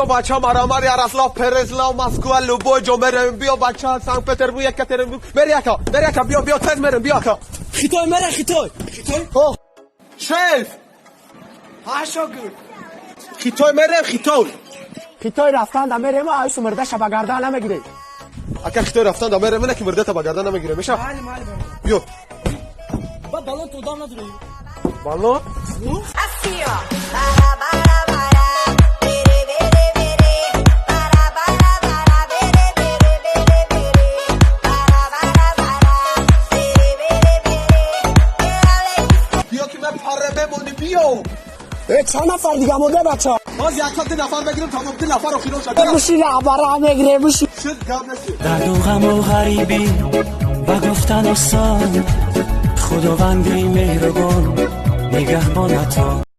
Биё, бача, марамар, Ярослав, Переслав, Москва, любой ҷо мерем. Биё, бача, Санкт Петербург, Екатеринбург. Мери, ака, мери, ака, биё, биё, тез мерем, биё, ака. Хитой мере, Хитой. Хитой? О, шеф! Ҳа, шогирд. Хитой мерем, Хитой. Хитой рафтан да мерем, айсу мурдаша ба гардан намегирем. Ака, Хитой рафтан да мерем, ки мурдата ба гардан намегирем, меша? Майли, майли. Биё. Ба балон то дам надорӣ? Балон? Assim, ó. Bara, bara, bara, bere, bere, bere. Bara, bara, bara, bere, bere, bere, bere. Bara, bara, bara, bere, bere, bere. Биё, ки ман парре мемонӣ, биё. Э, чанд нафар дига монда, бача? Боз як ду нафар бигирем, тамом, ду нафар охирон шад. Буши, бара мегире, буши. Шуд, гап нест. Дарду ғаму ғарибӣ ба гуфтан осон, Худованди меҳрубон нигаҳбонатон.